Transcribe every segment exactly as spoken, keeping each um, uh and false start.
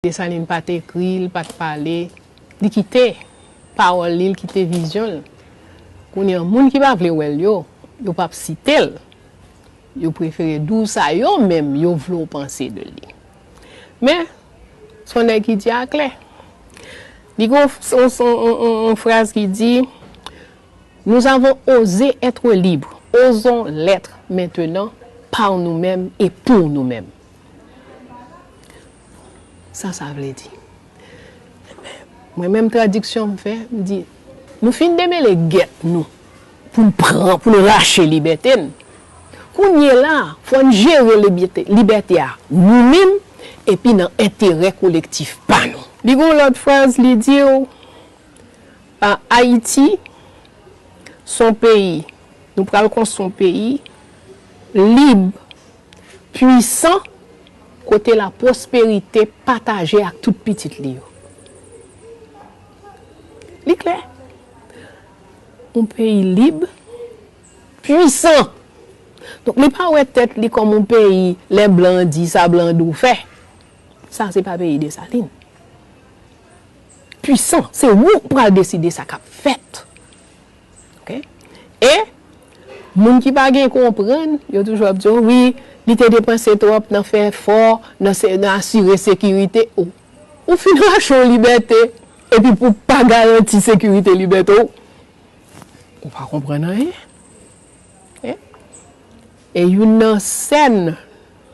Desalin pa t ekri, li pa t pale, li kite pawòl li, li kite vizyon l. Kounye a, moun ki pa vle wè l yo, yo p ap site l. Yo prefere di w sa yo menm yo vle w panse de li. Men, se yon nèg ki di a klè. Li gen yon, yon, yon, yon, yon, yon fraz ki di, Nous avons osé être libres, osons l'être maintenant par nous-mêmes et pour nous-mêmes. Sa sa vle di? Mwen menm tradiksyon m fè, m di, nou fin demele gèt nou pou n pran, pou n rache libète n. Kounye la, fò n jere libète, libète a nou menm, epi nan enterè kolektif pa nou. Li gen yon lòt fraz, li di w, a, Ayiti, se yon peyi, nou pral konstwi yon peyi lib, pwisan, kote lapwosperite pataje ak tout pitit li yo. Li klè. Yon peyi lib, pwisan. Donk, li pa wè tèt li kòm yon peyi, lè blan di sa, blan di w fè. Sa, se pa peyi Desalin. Pwisan, se ou k pral deside sa k ap fèt. Oke? E moun ki pa gen konprann, yo toujou ap di w, wi, li te depanse twòp nan fè efò, nan se, nan asire sekirite. Ou, ou fin rache w libète, epi pou pa garanti sekirite libète w, ou pa konprann anyen. E, e youn nan sèn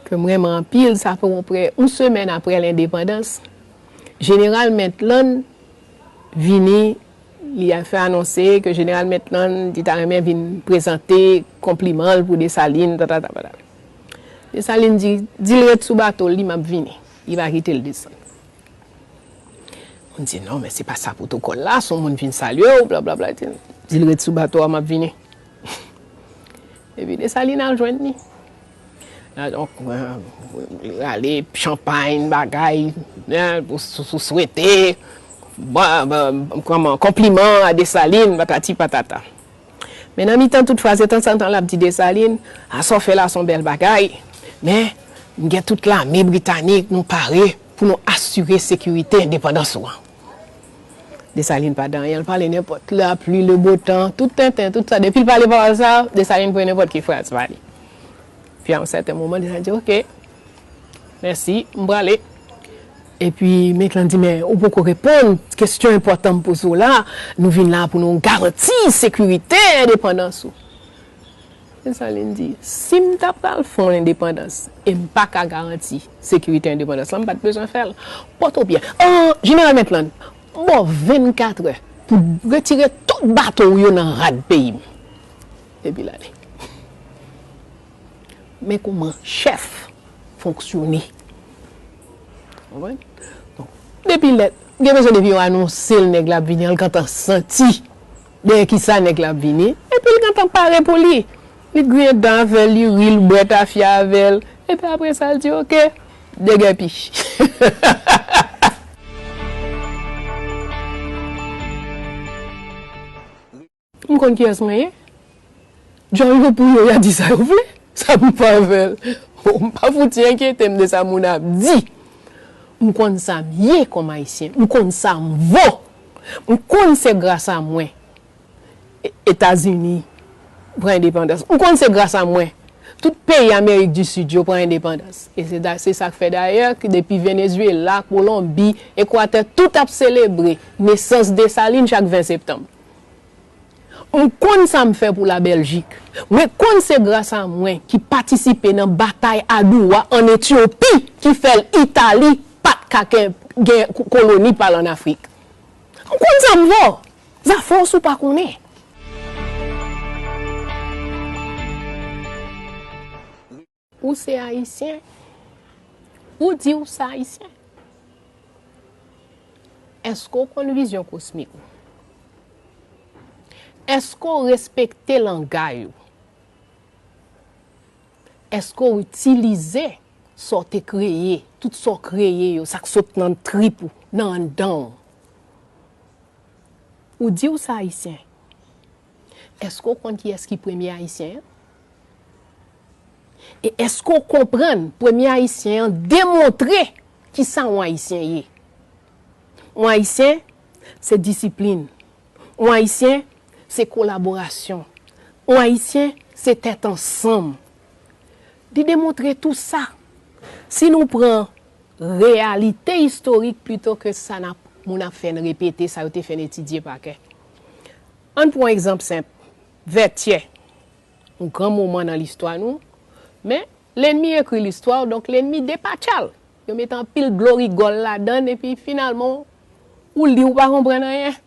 ke m renmen anpil, sa fè yon prè, yon semèn apre lendepandans, Jeneral Maitland vini, li a fè anonse ke Jeneral Maitland, li ta renmen vin prezante konpliman l pou Desalin, ta, ta, ta, ta, ta. Desalin di, di l ret sou bato l, li m ap vini. Li pa kite l desann. Moun di, non, men se pa sa pwotokòl la, se yon moun vin salye w, blablabla. Di l ret sou bato a, m ap vini. Epi Desalin al jwenn li. Donk, li rale chanpay, bagay, sou, sou swete, bon, bon, kòman, konpliman a Desalin, patati patata. Men nan mitan tout fraz, tanzantan l ap di Desalin, a sa w fè la se yon bèl bagay, men m gen tout lame britanik, nou pare pou nou asire sekirite endepandans ou an. Desalin pa di anyen, l pale nenpòt, lapli, le beau temps, tout tenten, tout sa. Depi l pale pawòl sa, Desalin pran nenpòt ki fraz pale. Pi a yon sèten moman, Desalin di, oke, mèsi, m prale. Epi Maitland di, men ou poko reponn kesyon enpòtan m poze w la, nou vin la pou nou garanti sekirite endepandans ou. Desalin di, si m ta pral fè yon endepandans e m pa ka garanti sekirite endepandans lan, m pa t bezwen fè l. Pòtoprens, an, Jeneral Maitland, m ba w vennkatrè pou retire tout bato w yo nan rad peyi m. Epi l ale. Men kòman chèf fonksyone. Konprann? Donk, depi lè, gen bezwen depi yo anonse l nèg la ap vini an, l gentan santi dèyè kisa nèg la ap vini, epi l gentan pare pou li. Li griyen dan avè l, li ri, l bwè tafya avè l, epi apre sa, l di, oke, degèpi. M konn kiyès mwen ye. Djòl yo pou yo, y a di sa yo vle. Sa m pa avè l. M pa fouti enkyete m de sa moun ap di. M konn sa m ye kòm Ayisyen. M konn sa m vo. M konn se gras a mwen E-, Etazini pran endepandans. M konn se gras a mwen. Tout peyi Amerik di Sid yo pran endepandans. E se da-, se sa k fè dayè ke depi Venezuela, Kolonbi, Ekwatè, tout ap selebre nesans Desalin chak ven septanm. M konn sa m fè pou Labèljik. Mwen konn se gras a mwen ki patisipe nan batay Adoua ann Etyopi ki fè l Itali pa t ka gen, gen ko-, koloni pa l ann Afrik. M konn sa m vo. Zafè w si w pa konnen. Ou se Ayisyen? Ou di w se Ayisyen? Èske w konn vizyon kosmik ou? Èske w respekte langay ou? Èske w itilize sa w te kreye, tout sa w kreye yo, sa k sot nan trip ou, nan anndan w? Ou di w se Ayisyen. Èske w konn kiyès ki premye Ayisyen an? E èske w konprann premye Ayisyen an demontre Kisa yon Ayisyen ye? Yon Ayisyen, se disiplin. Yon Ayisyen, se kolaborasyon. Yon Ayisyen, se tèt ansanm. Li demontre tou sa. Si nou pran reyalite istorik plito ke sa n ap, moun ap fè n repete, sa yo te fè n etidye pa kè. Ann pran yon egzanp senp. Vètyè, yon gran moman nan listwa nou, men lènmi ekri listwa, donk lènmi depatcha l. Yo mete anpil dlo rigòl ladan l, epi finalman, ou li, ou pa konprann anyen.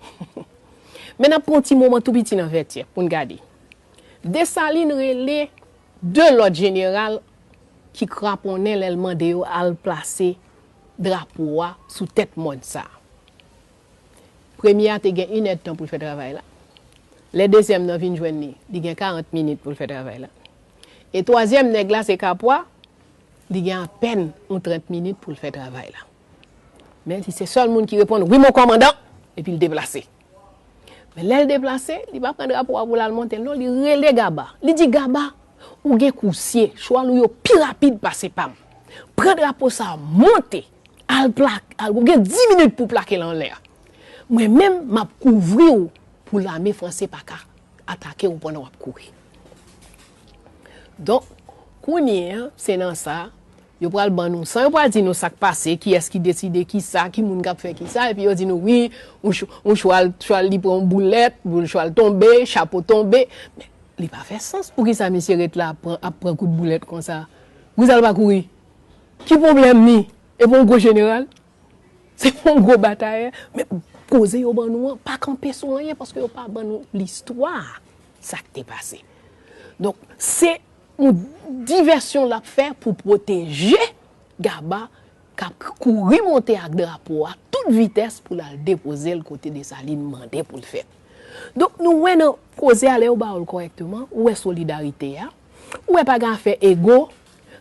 Men n ap pran yon ti moman tou piti nan Vètyè pou n gade. Desalin rele de lòt jeneral ki kraponnen lè l mande yo al plase drapo a sou tèt mòn sa a. Premye a te gen inèdtan pou l fè travay la. Lè dezyèm nan vin jwenn li, li gen karant minit pou l fè travay la. E twazyèm nèg la, se Kapwa, li gen apèn yon trant minit pou l fè travay la. Men li se sèl moun ki reponn, "Wi, mon kòmandan," epi l deplase. Men lè l deplase, li pa pran drapo a pou l al monte l, non, li rele Gaba. Li di, "Gaba, ou gen kousye, chwal ou yo pi rapid pase pa m. Pran drapo sa a, monte, al plak, al, ou gen dis minit pou plake l anlè a. Mwen menm, m ap kouvri w pou lame franse pa ka atake w pandan w ap kouri." Donk, kounye a, se nan sa, yo pral ban nou, san yo pral di nou sa k pase, kiyès ki deside kisa, ki moun k ap fè kisa, epi yo di nou, wi, yon ch-, yon chwal, chwal li pran yon boulèt, chwal tonbe, chapo tonbe. Men, li pa fè sans. Poukisa misye ret la ap pran, ap pran kout boulèt konsa? Poukisa l pa kouri? Ki pwoblèm li? E pa yon gwo jeneral? Se pa yon gwo batayè? Men koze yo ban nou an pa kanpe sou anyen, paske yo pa ban nou listwa sa k te pase. Donk, se yon divèsyon l ap fè pou pwoteje Gaba k ap kouri monte ak drapo a tout vitès pou l al depoze l kote Desalin mande pou l fèt. Donk, nou wè nan koze a, lè yo ba w l kòrèkteman, ou wè solidarite a, ou wè pa gen afè ego,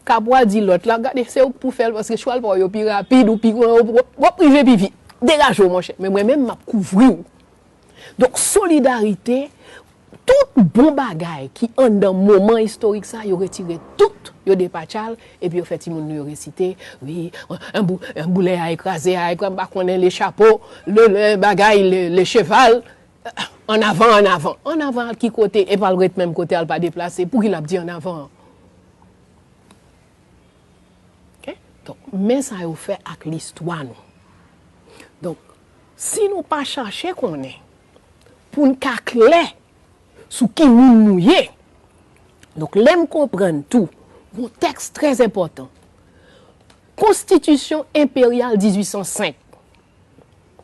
Kapwa di lòt la, gade, se ou k pou fè l, paske chwal pa w yo pi rapid, ou pi, w, w, w ap rive pi vit. Degaje w, monchè. Men mwen menm, m ap kouvri w. Donk, solidarite, tout bon bagay ki anndan moman istorik sa, yo retire tout, yo depatcha l, epi yo fè timoun nou yo resite, wi, un bou-, un boulet a écrasé, a écrasé, m pa konnen, le chapeau, le, le bagay, le, le cheval, en avant, en avant. An avan al ki kote? E pa l ret menm kote, al pa deplase. Pou ki l ap di an avan an? Ok? Donk, men sa yo fè ak listwa nou. Donk, si nou pa chache konnen pou n ka klè sou ki moun nou ye, donk, lè m konprann tou, yon tèks trè enpòtan, Konstitisyon Enperyal dizuit san senk,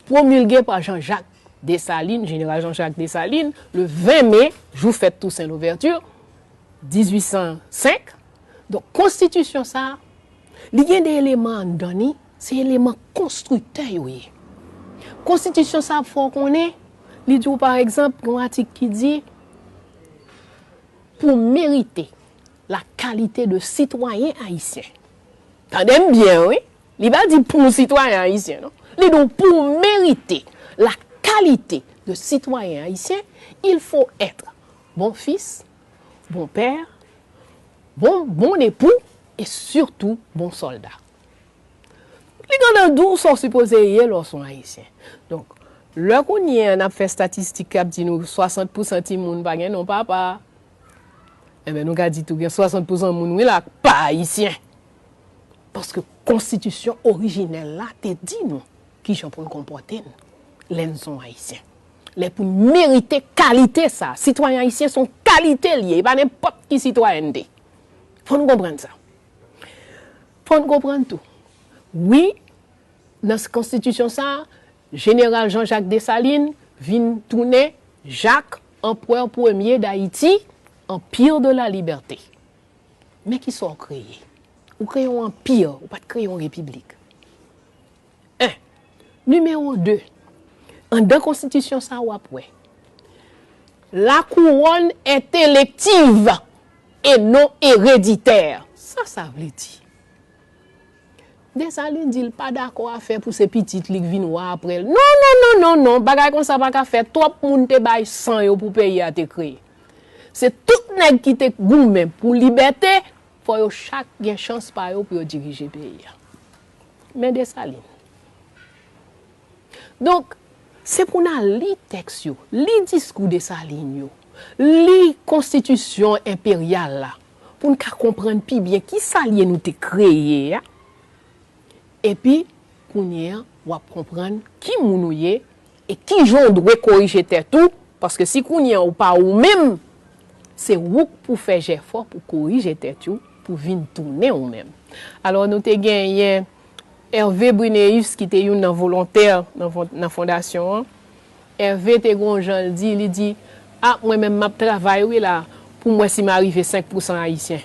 promilge pa Jean-Jacques Dessalines, jeneral Jean-Jacques Dessalines, le ven me, jou fèt Toussaint Louverture, dizuit san senk. Donk, konstitisyon sa a, li gen de eleman anndan li, se eleman konstriktè yo ye. Konstitisyon sa a, fò w konnen, li di w, pa egzanp, yon atik ki di, pou merite la kalite de sitwayen ayisyen. Tande m byen, wi. Li pa di pou sitwayen ayisyen, non. Li di w pou merite la kalite de sitwayen ayisyen, il faut être bon fils, bon père, bon, bon époux et surtout bon soldat. Li gentan di w sa w sipoze ye lè w se yon ayisyen. Donk, lè kounye a n ap fè estatistik k ap di nou swasant pousan timoun pa gen non papa, enben, nou ka di tou gen swasant pousan moun, wi, la k pa ayisyen. Paske konstitisyon orijinèl la te di nou kijan pou n konpòte n lè n se yon ayisyen. Lè pou n merite kalite sa. Sitwayen ayisyen se yon kalite l ye, e pa nenpòt ki sitwayènte. Fò n konprann sa. Fò n konprann tou. Wi, nan konstitisyon sa a, jeneral Jean-Jacques Dessalines vin tounen Jacques, empereur premier d'Haïti, Empire de la Liberté. Men kisa w kreye? Ou kreye yon anpi, ou pa t kreye yon repiblik. En. Nimewo de. Anndan konstitisyon sa a, w ap wè, la couronne est élective et non héréditaire. Sa sa vle di? Desalin di l pa dakò a fè pou se pitit li k vin wa apre l. Non, non, non, non, non, bagay konsa pa ka fèt. Twòp moun te bay san yo pou peyi a te kreye. Se tout nèg ki te goumen pou libète, fò yo chak gen chans pa yo pou yo dirije peyi a. Men Desalin. Donk, se pou n al li tèks yo, li diskou Desalin yo, li konstitisyon enperyal la, pou n ka konprann pi byen ki sa l ye nou te kreye a. Epi, kounye a, w ap konprann ki moun ou ye e ki jan w dwe korije tèt ou, paske si kounye a ou pa ou menm, se ou k pou fè jèfò pou korije tèt ou, pou vin tounen ou menm. Alò, nou te genyen Hervé Brineus, ki te youn nan volontè nan fon- nan fondasyon an. Hervé te gon jan l di, li di, a, mwen menm m ap travay wi la, pou m wè si m a rive senk pousan ayisyen.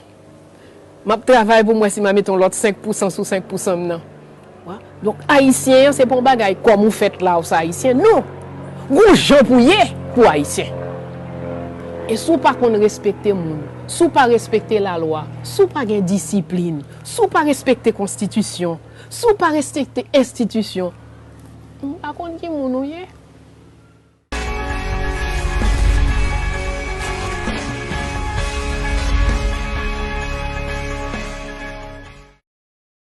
M ap travay pou m wè si m a mete yon lòt senk pousan sou senk pousan m nan. Wa? Donk, ayisyen an, se pa yon bagay kòm ou fèt la, ou se ayisyen. Non! Gon jan pou ye pou ayisyen. E si w pa konn respekte moun, si w pa respekte lalwa, si w pa gen disiplin, si w pa respekte konstitisyon, si w pa respekte enstitisyon, m pa konn ki moun ou ye.